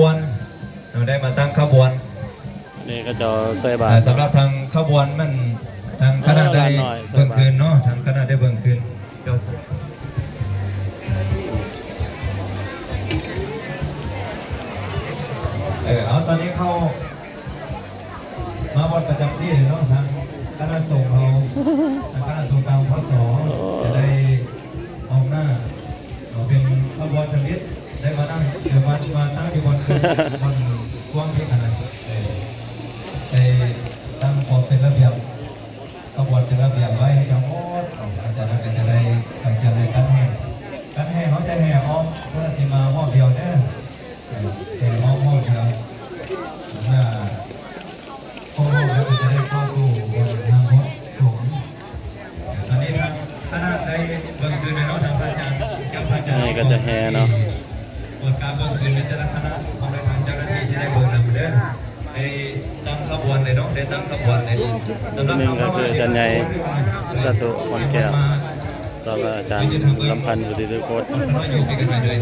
ບວນ ເນາະ ໄດ້ມາຕັ້ງຂະບວນ. ນີ້ເຂົາເຈົ້າໃສ່ບາດ ເອີ ສຳລັບທາງຂະບວນນັ້ນ ທາງຄະນະໄດ້ເບິ່ງຄືນເນາະ ທາງຄະນະໄດ້ເບິ່ງຄືນ. ເອີ ເອົາ ຕອນນີ້ເຂົ້າມາບ່ອນປະຈຳທີ່ແລ້ວເນາະ ທາງຄະນະສົງເຮົາ ທາງຄະນະສົງຕາມ ພສ ຈະໄດ້ອອກໜ້າ ເປັນຂະບວນທຳອິດ ໄດ້ມານັ່ງ ເອີ ມາ ມາຕັ້ງຢູ່ບ່ອນ ບ່ອນກວ້າງທີ່ຂະໜາດ ເອີ ໄດ້ຕັ້ງຄວາມເປັນລະບຽບ ຂະບວນເປັນລະບຽບໄວ້ໃຫ້ທັງໝົດ ອາຈານກໍຈະໄດ້ ອາຈານໄດ້ກັນແຫ່ ກັນແຫ່ ເຮົາຈະແຫ່ອອກ ບໍ່ໄດ້ຊິມາຮອບດຽວເດີ ເອີ ແຫ່ຮອບ ຮອບດຽວ ເພື່ອ ຄວາມຮູ້ກໍຈະໄດ້ເຂົ້າສູ່ບ່ອນທາງຮອດສູງ. ຕອນນີ້ທາງຄະນະໄດ້ເບິ່ງຄືນແລ້ວເນາະ ທາງພະອາຈານກັບພະອາຈານ ນີ້ກໍຈະແຫ່ເນາະ ກວດກາເບິ່ງຄືນໃນແຕ່ລະຄະນະ ພ້ອມດ້ວຍທາງເຈົ້າໜ້າທີ່ທີ່ໄດ້ເບິ່ງນຳເດີ ໄດ້ຕັ້ງຂະບວນເລີຍເນາະ ໄດ້ຕັ້ງຂະບວນເລີຍ. ສຳລັບ ໜຶ່ງກໍຄືອາຈານໃຫຍ່ ສາທຸ ພອນແກ້ວ ແລ້ວກໍອາຈານສຳພັນ ຢູ່ທີ່ທຸກຄົນ ສະນ້ອຍຢູ່ໃກ້ກັນໄປເລີຍ.